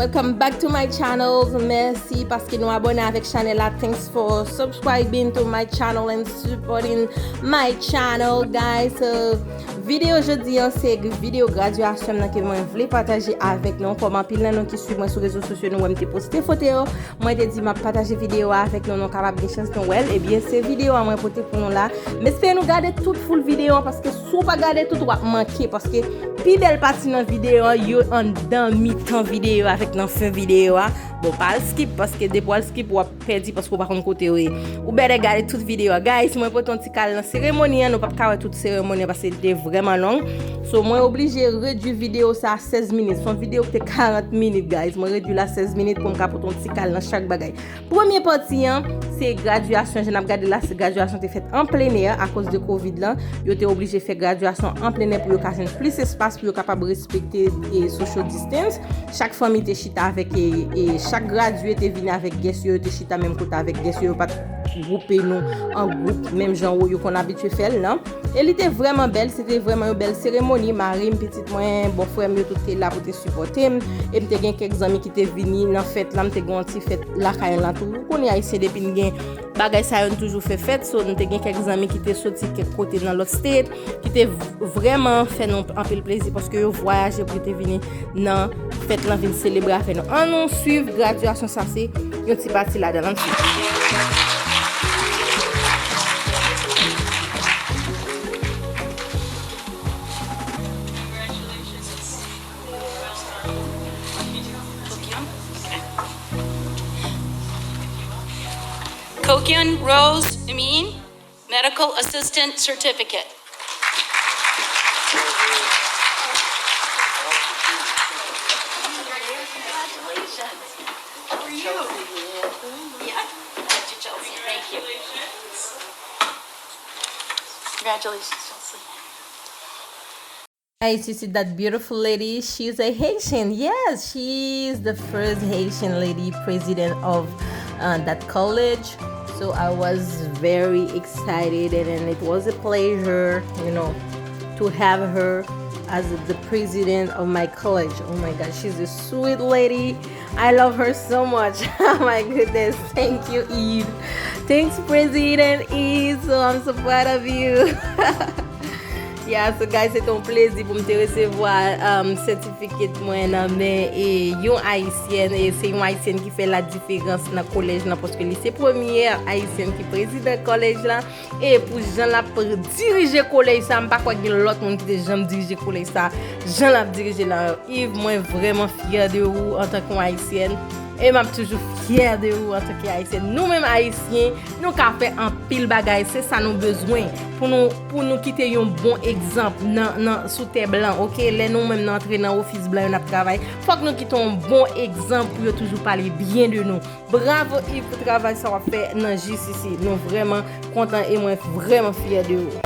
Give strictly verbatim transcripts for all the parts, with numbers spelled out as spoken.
Welcome back to my channel. Mèsi paske nou abòne avèk chanèl la. Thanks for subscribing to my channel and supporting my channel, guys. So, videyo jodi an se videyo gradyasyon m nan ke mwen vle pataje avèk nou. Kòm anpil nan nou ki swiv mwen sou rezo sosyo, nou wè m te poste foto yo. Mwen te di m ap pataje videyo a avèk nou, nou kapab gen chans nou wè l. Ebyen, se videyo a mwen pote pou nou la. M espere nou gade tout full videyo an, paske si w pa gade tout, w ap manke, paske pi bèl pati nan videyo an, yo anndan mitan videyo avèk nan fen videyo a. Bon, pa al skip, paske depi w al skip, w ap pèdi, paske w pa konn kote yo ye. Ou bètè gade tout videyo a. Guys, mwen pote yon ti kal nan seremoni an, nou p ap ka wè tout seremoni an, paske li te vrèman long. So, mwen oblije redui videyo sa a sèz minit. Se yon videyo ki te karant minit, guys. Mwen redui l a sèz minit pou m ka pote yon ti kal nan chak bagay. Premye pati an, se gradyasyon. Jan n ap gade la, se gradyasyon te fèt an plenè akoz de kovid lan. Yo te oblije fè gradyasyon an plenè pou yo ka jwenn plis espas pou yo kapab respekte, e, social distance. Chak fanmi te chita avèk, e, e, chak gradye te vini avèk guest yo, yo te chita menm kote avèk guest yo, yo pa t gwoupe nou an gwoup, menm jan yo konn abitye fè l lan. E li te vrèman bèl, se te vrèman yon bèl seremoni. Mari m, pitit mwen, bòfrè m, yo tout te la pou te sipòte m. E m te gen kèk zanmi ki te vini nan fèt la, m te gen yon ti fèt lakay la tou. Ou konnen Ayisyen depi n gen bagay sa yo, n toujou fè fèt. So, m te gen kèk zanmi ki te soti kèk kote nan lòt state, ki te v-, vrèman fè nou anpil plezi paske yo vwayaje pou yo te vini nan fèt lan, vin selebre avè nou. Ann nou swiv gradyasyon sa, se yon ti pati ladan l, ann swiv. Kokyun Rose Amin, Medical Assistant Certificate. Congratulations. How are you? Yeah. Congratulations, Chelsea. Guys, you see that beautiful lady? She's a Haitian. Yes, she is the first Haitian lady president of, uh, that college. So I was very excited, and, and it was a pleasure, you know, to have her as the president of my college. Oh my God, she's a sweet lady. I love her so much. Oh my goodness. Thank you, Eve. Thanks, President Eve. So I'm so proud of you. Yeah, so guys, se te yon plezi pou m te resevwa, um, certificate mwen nan men, e, yon Ayisyèn, e se yon Ayisyèn ki fè la diferans nan kolèj lan, paske li se premyè Ayisyèn ki prezidan kolèj lan. E pou jan l ap dirije kolèj sa, m pa kwè gen lòt moun ki te janm dirije kolèj sa, jan l ap dirije la. Yves, mwen vrèman fyè de ou antanke yon Ayisyèn. E m ap toujou fyè de ou antanke Ayisyèn. Nou menm Ayisyen, nou ka fè anpil bagay. Se sa nou bezwen pou nou, pou nou kite yon bon egzanp nan, nan, sou tè blan, oke? Lè nou menm nou antre nan ofis blan yo, n ap travay, fòk nou kite yon bon egzanp pou yo toujou pale byen de nou. Bravo Yves pou travay sa w ap fè nan J C C. Nou vrèman kontan e mwen vrèman fyè de ou.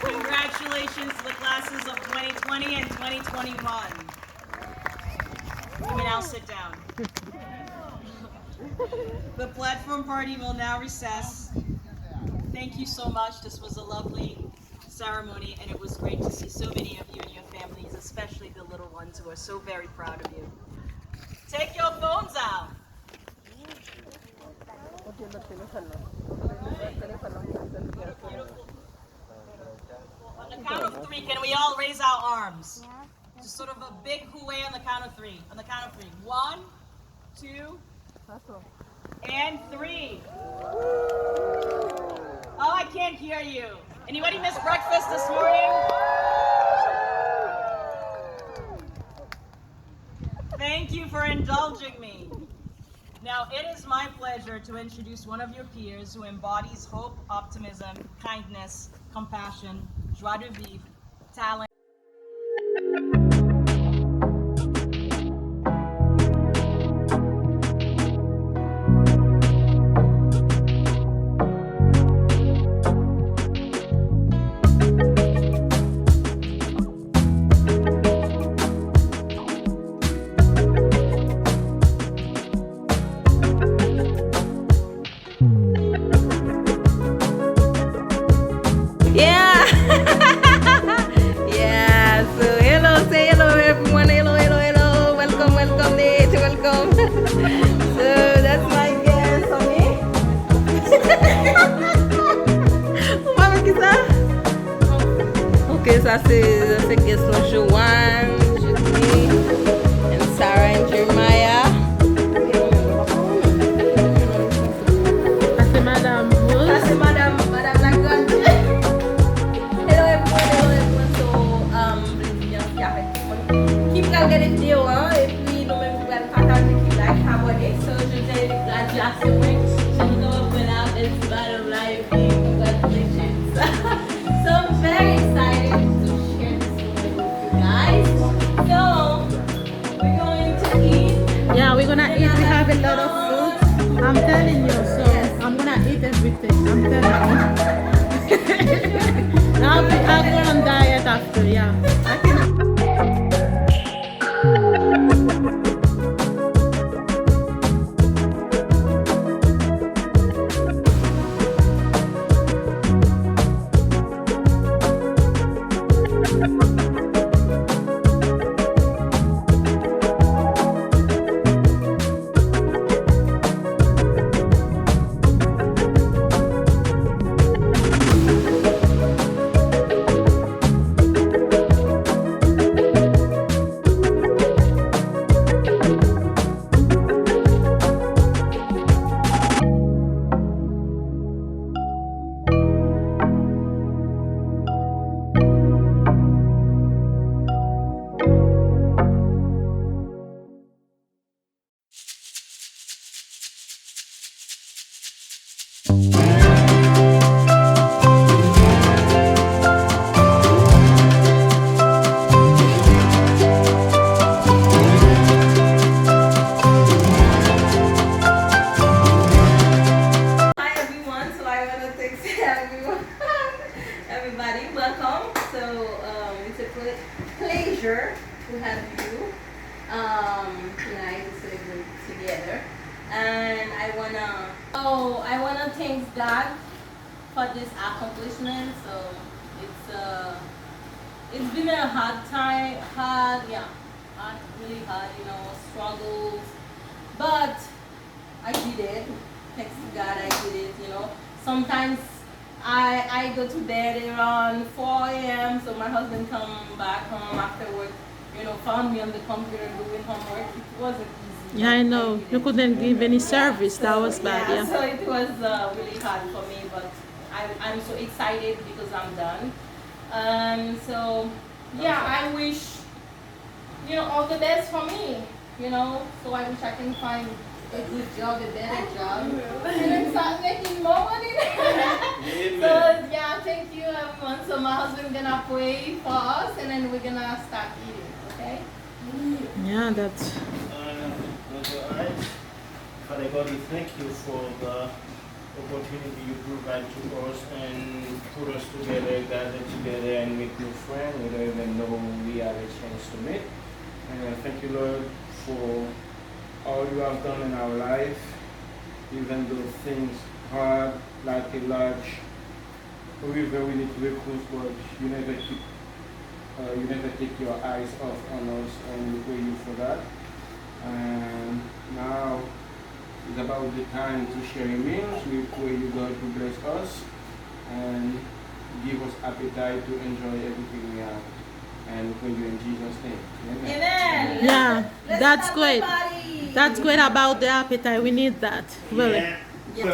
Congratulations to the classes of twenty twenty and twenty twenty-one. You may now sit down. The platform party will now recess. Thank you so much. This was a lovely ceremony, and it was great to see so many of you and your families, especially the little ones who are so very proud of you. Take your phones out. On the count of three, can we all raise our arms? Just sort of a big hooray on the count of three. On the count of three. One, two, and three. Oh, I can't hear you. Anybody miss breakfast this morning? Thank you for indulging me. Now, it is my pleasure to introduce one of your peers who embodies hope, optimism, kindness, compassion, joie de vivre, talent. Sa se, se guest nou, Joanne, Julie, and Sarah and Jeremiah. Sa se madam Rose. Sa se madam, madam Lagrand. Hello everyone, hello everyone. So, um, m vle di mèsi avèk tout moun ki pral gade videyo an, epi nou menm ki pral pataje, ki like, abòne. So, jodi a se gradyasyon mwen. Jan nou kapab wè la, bèl ti madam la, epi congratulations. So I'm very excited to share this moment with you guys. So we're going to eat. Yeah, we're gonna eat. We have a lot of food. I'm telling you, so I'm gonna eat everything. I'm telling you. I'll be, I'll go on diet after, yeah. I can. Hi everyone, so I wanna thank everyone, everybody, welcome. So um, it's a ple- pleasure to have you um, tonight to celebrate together. And I wanna, oh, I wanna thank God for this accomplishment. So it's uh, it's been a hard time, hard, yeah, hard, really hard, you know, struggles. But I did it. Thanks to God, I did it, you know. Sometimes I, I go to bed around four a m, so my husband come back home after work, you know, found me on the computer doing homework. It wasn't easy. Yeah, I know. You couldn't give any service. That was bad, yeah. So it was uh, really hard for me, but I, I'm so excited because I'm done. And so, yeah, I wish you know, all the best for me, you know. So I wish I can find a good job, a better job, and then start making more money. So yeah, thank you everyone. So my husband gonna pray for us, and then we're gonna start eating, okay? Yeah, that's. Uh, close your eyes. Father God, we thank you for the opportunity you provide to us and put us together, gather together and make new friends. We don't even know we have a chance to meet. And thank you, Lord, for all you have done in our life, even though things hard, like a large river we need to cross, but you never keep, uh, you never take your eyes off on us, and we praise you for that. And now it's about the time to share a meal. We pray you God to bless us and give us appetite to enjoy everything we have. And we pray you in Jesus' name. Amen. Amen. Yeah, that's great. That's great about the appetite. We need that. Really. Yeah.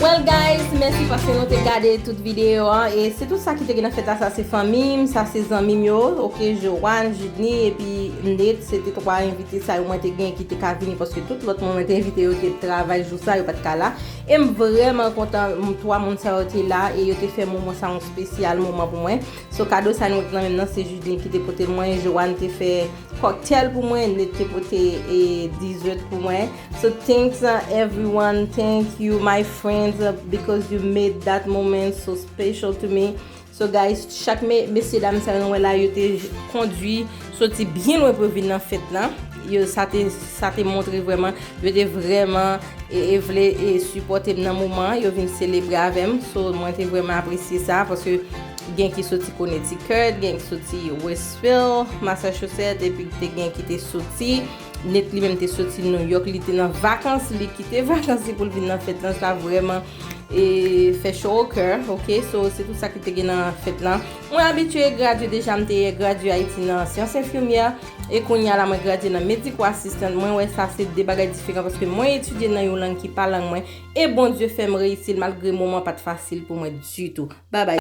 Well guys, mèsi paske nou te gade tout videyo an. E se tout sa ki te gen nan fèt la, sa se fanmi m, sa se zanmi m yo, ok, Joanne, Judny, epi Nate, se te twa envite sa yo mwen te gen ki te ka vini, paske tout lòt moun mwen te envite yo te travay jou sa, yo pa t ka la. E m vrèman kontan, m, twa moun sa yo te la, e yo te fè moman sa yon espesyal moman pou mwen. So kado sa nou t nan men m nan, se Judny ki te pote l mwen, Joanne te fè cocktail pou mwen, Nate te pote e dessert pou mwen. So thanks uh, everyone, thank you my friends uh, because you made that moment so special to me. So guys, chak me, mesye dam sa yo nou wè la, yo te kondwi soti byen lwen pou yo vin nan fèt lan. Yo sa te sa te montre vrèman yo te vrèman e, e vle e sipòte m nan moman yo vin selebre avè m. So mwen te vrèman apresye sa paske gen ki soti Connecticut, gen ki soti Westville, Massachusetts, epi te gen ki te soti Nate li menm te soti New York, li te nan vakans, li kite vakans li pou l vin nan fèt lan, sa vrèman e fè cho o kè, ok? So se tout sa ki te gen nan fèt lan. Mwen abitye gradye deja, m te gradye Ayiti nan syans enfimyè, e kounye a la mwen gradye nan medical assistant. Mwen wè sa se de bagay diferan paske mwen etidye nan yon lang ki pa lang mwen, e Bondye fè m reyisi l malgre moman pa t fasil pou mwen ditou. Babay.